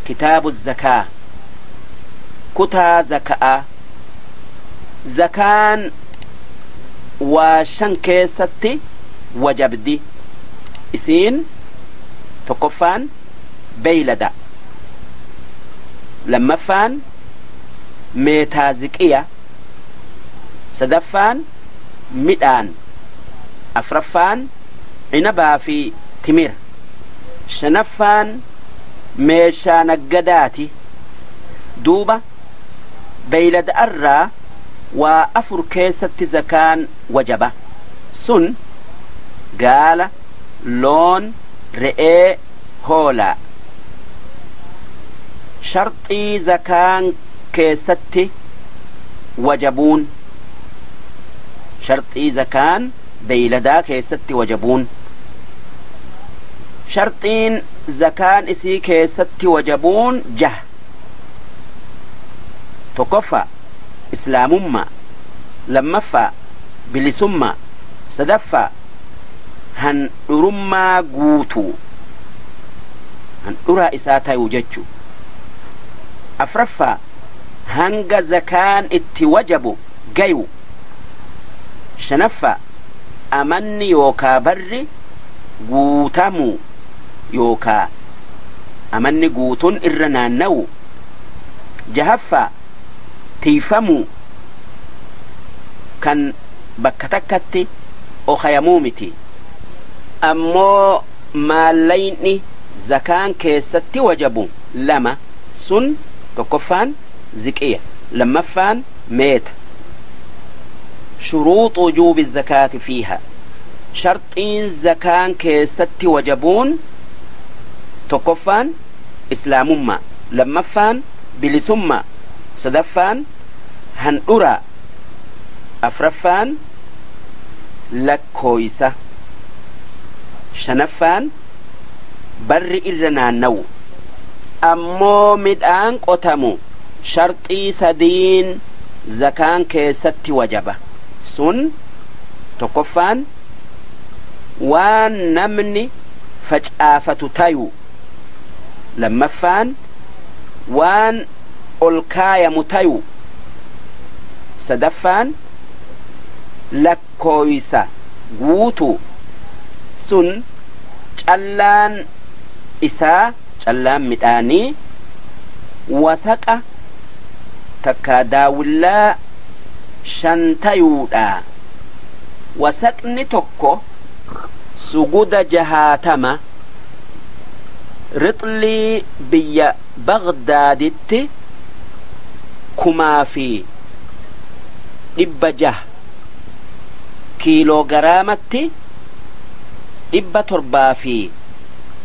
Kitaabu zakaa, kutaa zaka'aa. Zakaan waa shan keessatti wajabdi. Isiin tokkoffaan beeylada, lammaffaan meetaaziqiya, sadaffaan midhaan, afraffaan cinabaa fi timira, shanaffaan meeshaa naggadaati. Duuba beeylada'arraa waa afur keessatti zakaan wajaba. Sun gaala, loon, re'ee, hoolaa. Sharxii zakaan keessatti wajabuun, sharxii zakaan beeyladaa keessatti wajabuun, sharxiin zakaan isii keessatti wajabuun jaha. Tokkoffaa islaamummaa, lammaffaa bilisummaa, sadaffaa handhurummaa guutuu, handhuraa isaa tayuu jechu, afraffaa hanga zakaan itti wajabu gayu, shanaffaa amanni yookaa barri guutamuu yookaa amanni guutuun irra naannawu, jahaffaa tiifamuu, kan bakka takkatti okayamuu miti. Ammoo maallayni zakaan keessatti wajabu lama. Sun tokkoffaan ziqiya, lammaffaan meeta. Shuruuxu wujuubi zakaati fiiha, sharxiin zakaan keessatti wajabuun tokkoffaan islaamummaa, lammaffaan bilisummaa, sadaffaan handhuraa, afraffaan lakkooysa, shanaffaan barri irra naannawu. Ammoo midhaan qotamu sharxii sadiin zakaan keessatti wajaba. Sun tokkoffaan waan namni facaafatu tayu, lammaffaan waan ol kaayamu tayu, sadaffaan lakkooysa guutu. Sun callaan isaa, callaan midhaanii wasaqa takkaa daawillaa shan tayuudha. Wasaqni tokko suguda 60, rixlii biyya Bagdaaditti 1600, kiiloogaraamatti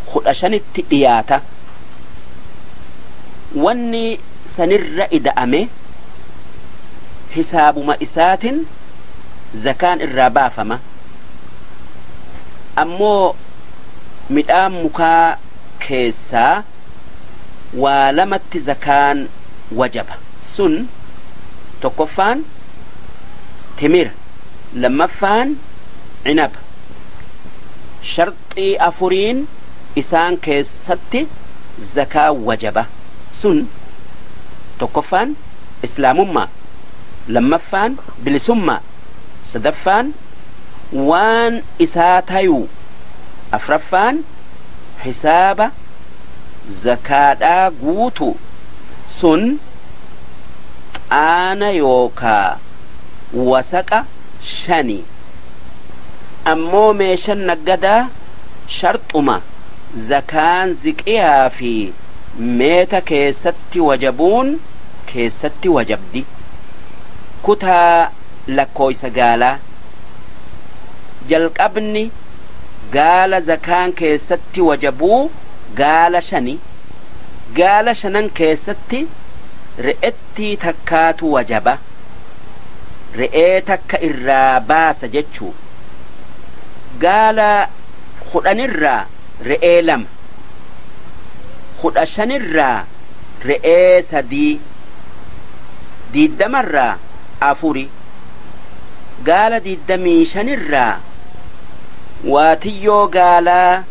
715tti dhiyaata. Wanni sanirra ida'ame hisaabuma isaatin zakaan irraa baafama. Ammoo midhaan mukaa keessaa waa lamatti zakaan wajaba. Sun tokkoffaan timira, lammaffaan cinaba. Sharxii afuriin isaan keessatti zakaa wajaba. Sun tokkoffaan islaamummaa, lammaffaan bilisummaa, sadaffaan waan isaa tayuu, afraffaan hisaaba zakaadhaa guutu. Sun xaana yookaa wasaqa shani. Ammoo meeshan naggadaa sharxuma zakaan ziqiyaa fi meeta keessatti wajabuun keessatti wajabdi. Kutaa lakkooysa gaalaa. Jalqabni gaala zakaan keessatti wajabuu gaala shani. Gaala shanan keessatti re'ettii takkaatu wajaba, re'ee takka irraa baasa jechuu. Gaala 10rraa re'ee lama, 15rraa re'ee sadii, 20rraa afuri, gaala 25rraa waatiyyoo gaalaa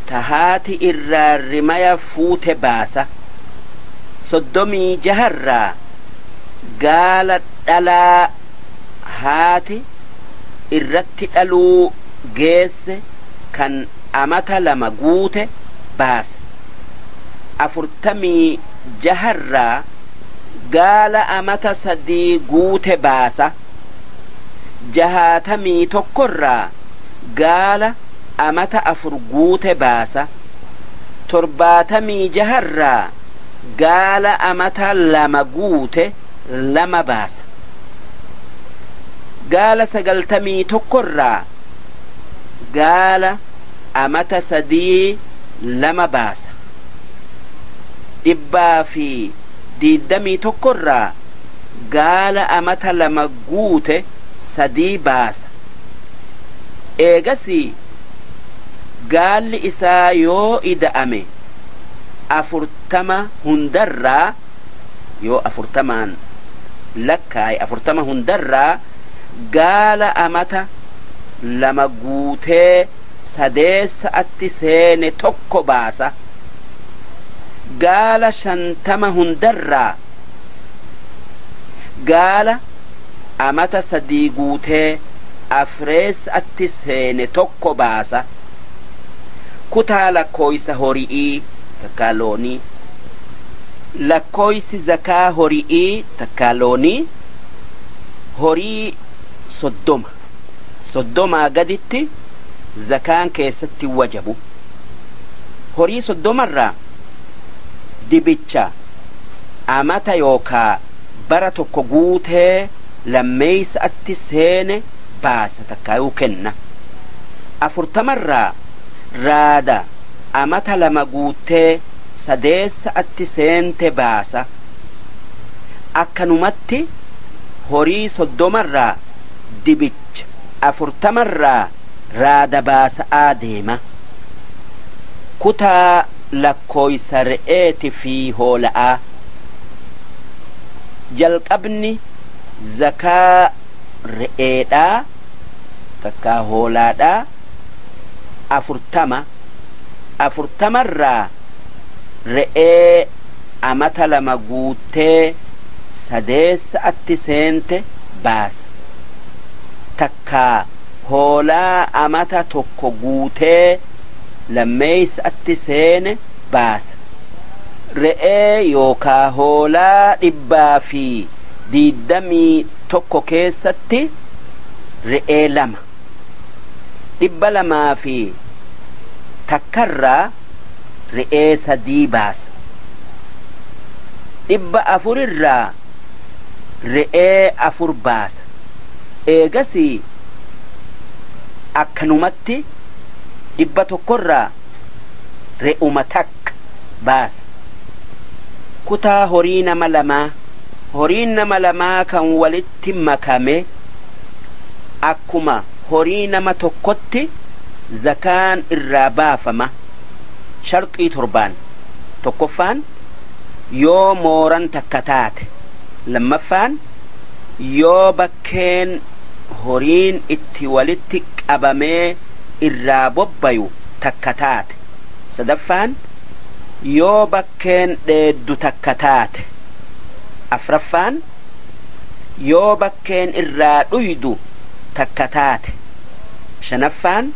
tahaati irraa rimaya fuute baasa. 36rraa gaala dhalaa haati irratti dhaluu geesse kan amata 2 guute baasa. 46rraa gaala amata 3 guute baasa. 61rraa gaala amata 4 guute baasa. 76rraa gaala amata 2 guute 2 baasa. Gaala 91rraa gaala amata 3 2 baasa. 121rraa gaala amata 2 guute 3 baasa. Eegasii gaalli isaa yoo ida'ame 40 hundarraa, yoo 40n lakkaa'e 40 hundarraa gaala amata 2 guutee sadeessa'atti seene 1 baasa. Gaala 50 hundarraa gaala amata 3 guutee afreessa'atti seene 1 baasa. Kutaa lakkooysa hori'ii takkaa loonii. Lakkooysi zakaa hori'ii takkaa loonii horii 30. 30 gaditti zakaan keessatti wajabu. Horii 30rraa dibicha amata yookaa bara 1 guutee lammeeysa'atti seene baasa takkaayuu kenna. 40rraa raada amata 2 guutee sadeessa'atti seente baasa. Akkanumatti horii 30rraa dibicha 40rraa raada baasa'aa deema. Kutaa lakkooysa re'eeti fi hoola'aa. Jalqabni zakaa re'eedhaa takkaa hoolaadhaa 40. 40rraa re'ee amata 2 guutee sadeessa'atti seente baasa. Takkaa hoolaa amata 1 guutee lammeeysa'atti seene baasa. Re'ee yookaa hoolaa 121 keessatti re'ee 2. 201rraa re'ee 3 baasa. 400rraa re'ee 4 baasa. Eegasii akkanumatti 100rraa re'uma 1 baasa. Kutaa horii nama 2. Horiin nama 2 kan walitti makame akkuma horii nama 1tti zakaan irraa baafama. Sharxii 7. 1ffaan yoo mooran takka taate. 2ffaan yoo bakkeen horiin itti walitti qabamee irraa bobbayu takka taate. 3ffaan yoo bakkeen dheeddu takka taate. 4ffaan yoo bakkeen irraa dhuydu takka taate. 5ffaan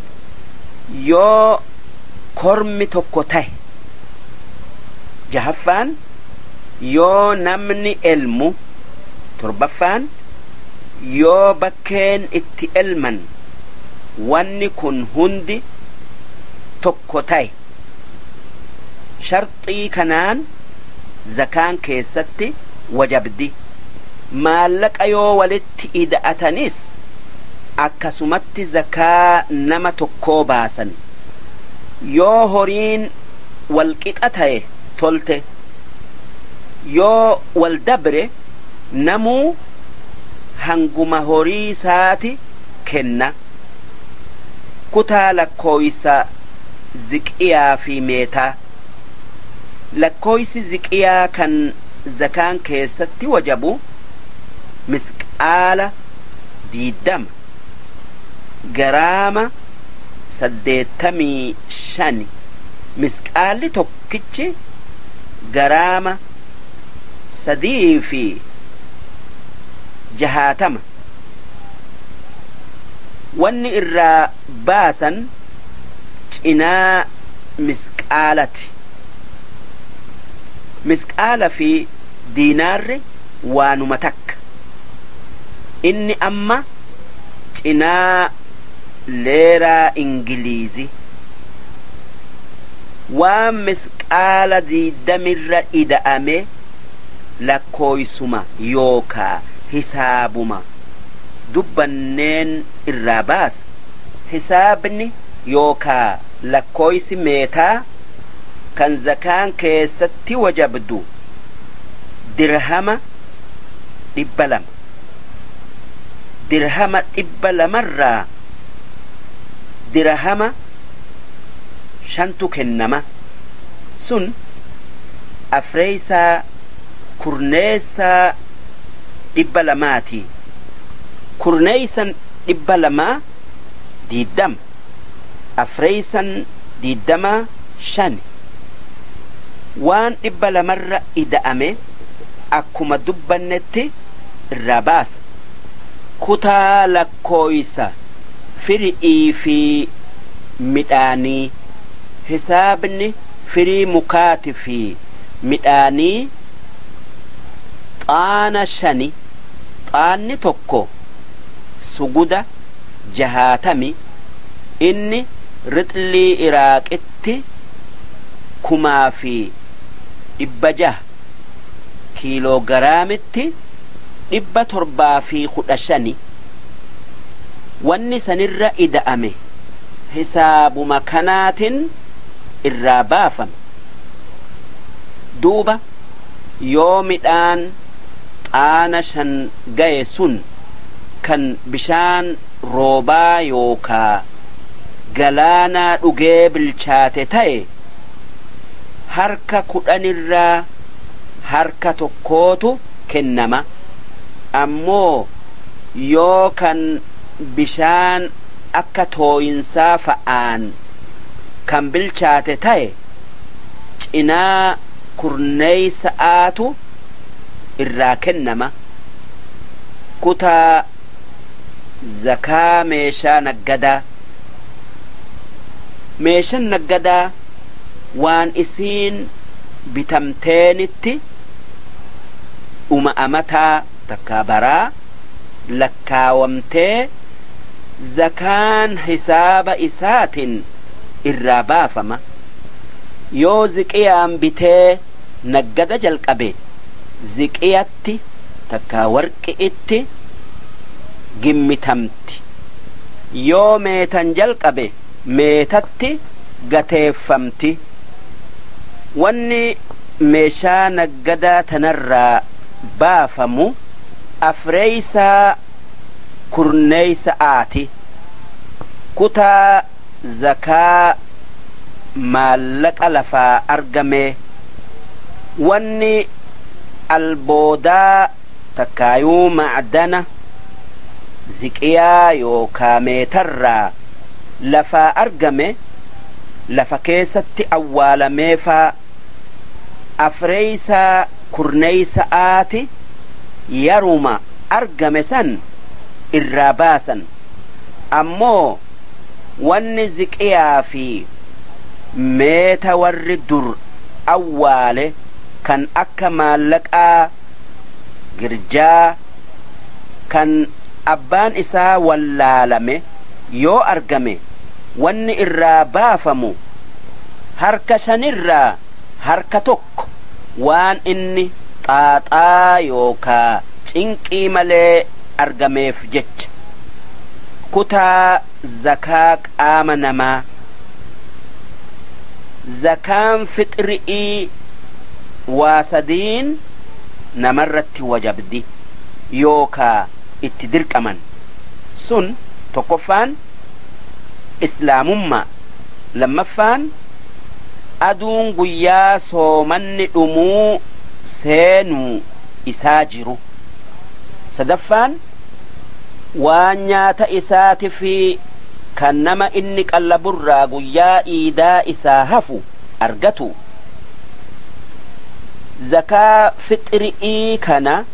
yoo kormi 1 tahe. 6ffaan yoo namni elmu. 7ffaan yoo bakkeen itti elman wanni kun hundi 1 tahe. Sharxii kanaan zakaan keessatti wajabdi. Maallaqa yoo walitti ida'atanis akkasumatti zakaa nama 1 baasan. Yoo horiin walqixa ta'e tolte. Yoo wal dabre namuu hanguma horii isaati kenna. Kutaa lakkooysa ziqiyaa fi meetaa. Lakkooysi ziqiyaa kan zakaan keessatti wajabu misqaala 20, garaama 85. Misqaalli tokkichi garaama 360. Wanni irraa baasan cinaa misqaalati. Misqaala fi diinaarri waanuma takka. Inni amma cinaa leeraa Ingiliizi. Waan misqaala 20rra ida'ame lakkooysuma yookaa hisaabuma dubbanneen irraa baasa. Hisaabni yookaa lakkooysi meetaa kan zakaan keessatti wajabdu dirhama 200. Dirhama 200rraa dirhama 5tu kennama. Sun afreeysaa kurneessaa 200ti. Kurneeysan 200 20, afreeysan 20 5. Waan 200rra ida'ame akkuma dubbannetti irraa baasa. Kutaa lakkooysa firi'ii fi midhaanii. Hisaabni firii mukaati fi midhaanii xaana 5. Xaanni tokko suguda 60. Inni rixlii Iraaqitti 1600, kiiloogaraamitti 715. Wanni sanirra ida'ame hisaabuma kanaatiin irraa baafama. Duuba yoo midhaan xaana 5 gaye sun kan bishaan roobaa yookaa galaanaa dhugee bilchaate ta'e harka 10rraa harka 1tu kennama. Ammoo yoo kan bishaan akka tooyinsaa fa'aan kan bilchaate ta'e cinaa kurneeysa'aatu irraa kennama. Kutaa zakaa meeshaa naggadaa. Meeshaan naggadaa waan isiin bitamteenitti dhuma amataa takkaa baraa lakkaawamtee zakaan hisaaba isaatiin irraa baafama. Yoo ziqiyaan bitee naggada jalqabe ziqiyatti takkaa warqi'itti gimmitamti. Yoo meetan jalqabe meetatti gateeffamti. Wanni meeshaa naggadaa tanarraa baafamu afreeysaa kurneeysa'aati. Kutaa zakaa maallaqa lafaa argame. Wanni alboodaa takkaayuu macdana ziqiyaa yookaa meetarraa lafaa argame lafa keessatti awwaalameefaa afreeysaa kurneeysa'aati yaruma argame san irraa baasan. Ammoo wanni ziqiyaa fi meeta warri dur awwaale kan akka maallaqaa girjaa kan abbaan isaa wallaalame yoo argame wanni irraa baafamu harka 5rraa harka 1 waan inni xaaxaa yookaa cinqii malee argameef jecha. Kutaa zakaa qaama namaa. Zakaan fixri'ii waa sadiin namarratti wajabdi yookaa itti dirqaman. Sun tokkoffaan islaamummaa, lammaffaan aduun guyyaa soomanni dhumuu seenuu isaa jiru, sadaffaan waan nyaata isaati fi kan nama inni qallaburraa guyyaa iidaa isaa hafu argatu. Zakaa fixri'ii kana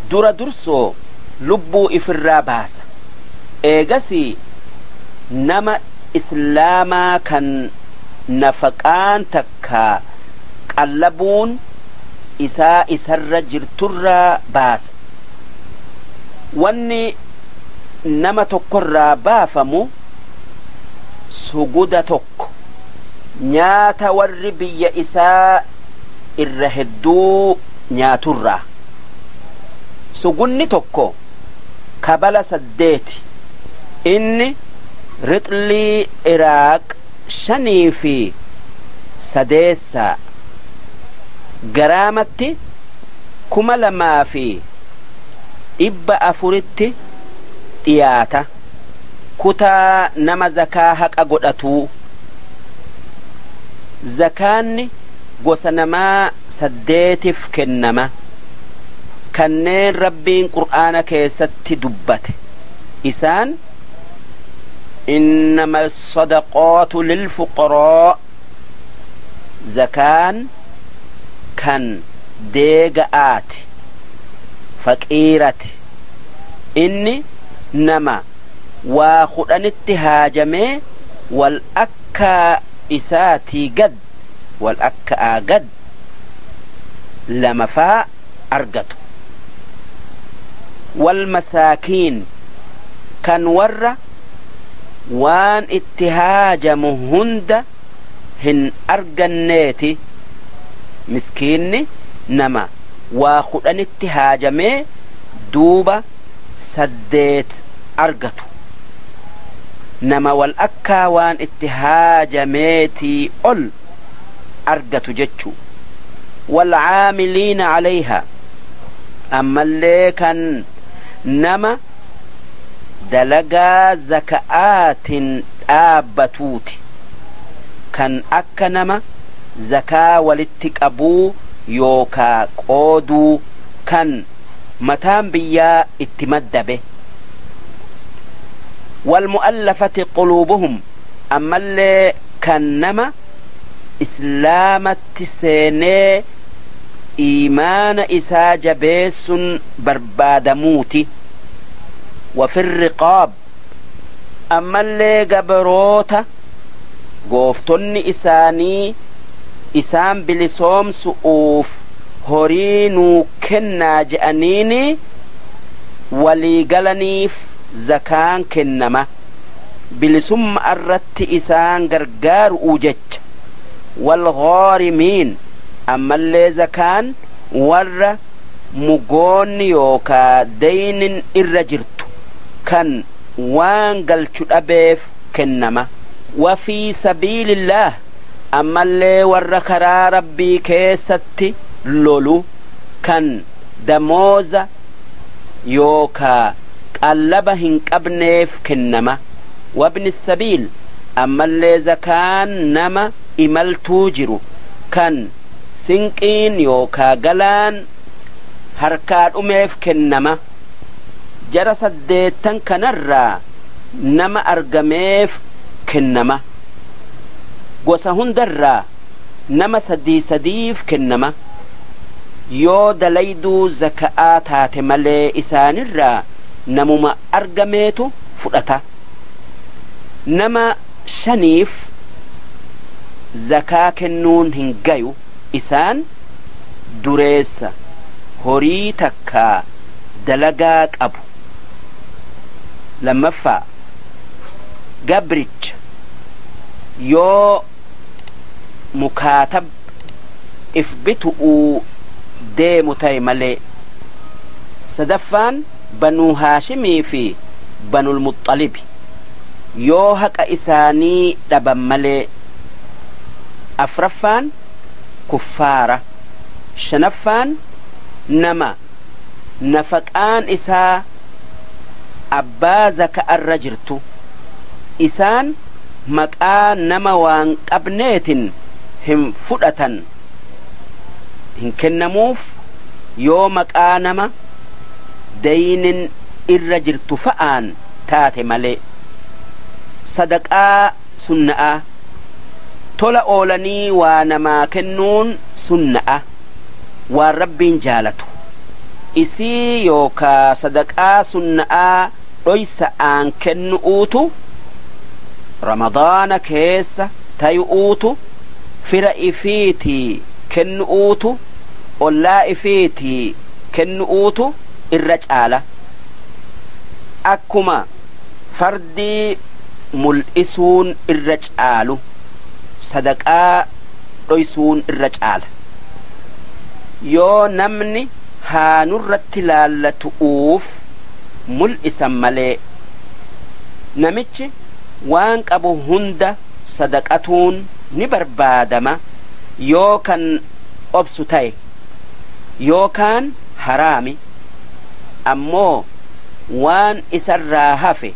dura dursoo lubbuu ifirraa baasa. Eegasii nama islaamaa kan nafaqaan takkaa qallabuun isaa isarra jirturraa baasa. Wanni nama tokkorraa baafamu suguda tokko, nyaata warri biyya isaa irra hedduu nyaaturraa. Sugunni tokko kabala 8. Inni rixlii Iraaq 5 fi sadeessaa, garaamatti 2400tti dhiyaata. Kutaa nama zakaa haqa godhatuu. Zakaanni gosa namaa 8f kennama, kanneen Rabbiin Qur'aana keessatti dubbate. Isaan: إنما الصدقات للفقراء, zakaan kan deega'aati, faqiirati. Inni nama waa 10tti haajamee wal akka isaatii gad, wal akka'aa gad lamafaa argatu. والمساكين, kan warra waan itti haajamu hunda hin arganneeti. Miskiinni nama waa 10tti haajamee duuba 8 argatu, nama wal akkaa waan itti haajameetii ol argatu jechuu. والعاملين عليها, ammallee kan nama dalagaa zaka'aatiin dhaabbatuuti, kan akka nama zakaa walitti qabuu yookaa qooduu, kan mataan biyyaa itti maddabe. والمؤلفة قلوبهم, ammallee kan nama islaamatti seenee iimaana isaa jabeessun barbaadamuuti. وفي الرقاب, ammallee gabroota gooftonni isaanii isaan bilisoomsu'uuf horii nuu kennaa je'aniini walii galaniif zakaan kennama, bilisumma irratti isaan gargaaru'u jecha. والغارمين, ammallee zakaan warra mugoonni yookaa deynin irra jirtu, kan waan galchu dhabeef kennama. وفي سبيل الله, ammallee warra karaa Rabbii keessatti lolu, kan damooza yookaa qallaba hin qabneef kennama. وابن السبيل, ammallee zakaan nama imaltuu jiru, kan sinqiin yookaa galaan harkaa dhumeef kennama. Jara saddeettan kanarraa nama argameef kennama. Gosa hundarraa nama sadii sadiif kennama, yoo dalayduu zaka'aa taate malee. Isaanirraa namuma argameetu fudhata. Nama shaniif zakaa kennuun hin gayu. Isaan: dureessa horii takkaa dalagaa qabu, lammaffaa gabricha yoo mukaatab if bitu'uu deemu ta'e malee, sadaffaan Banuu Haashimii fi Banul Muxxalibi yoo haqa isaanii dhaban malee, afraffaan kuffaara, shanaffaan nama nafaqaan isaa abbaa zaka'arra jirtu. Isaan maqaa nama waan qabneetin hin fudhatan, hin kennamuuf yoo maqaa nama daynin irra jirtu fa'aan taate malee. Sadaqaa sunna'aa: tola oolanii waa namaa kennuun sunna'a. Waan Rabbiin jaalatu isii yookaa sadaqaa sunna'aa dhoysa'aan kennu'uutu, ramadaana keessa tayu'uutu, fira ifiitii kennu'uutu, ollaa ifiitii kennu'uutu irra caala. Akkuma fardii mul'isuun irra caalu, sadaqaa dhoysuun irra caala. Yoo namni haa nurratti laallatu'uuf mul'isan malee, namichi waan qabu hunda sadaqatuun ni barbaadama, yoo kan obsu ta'e, yookaan haraami. Ammoo waan isarraa hafe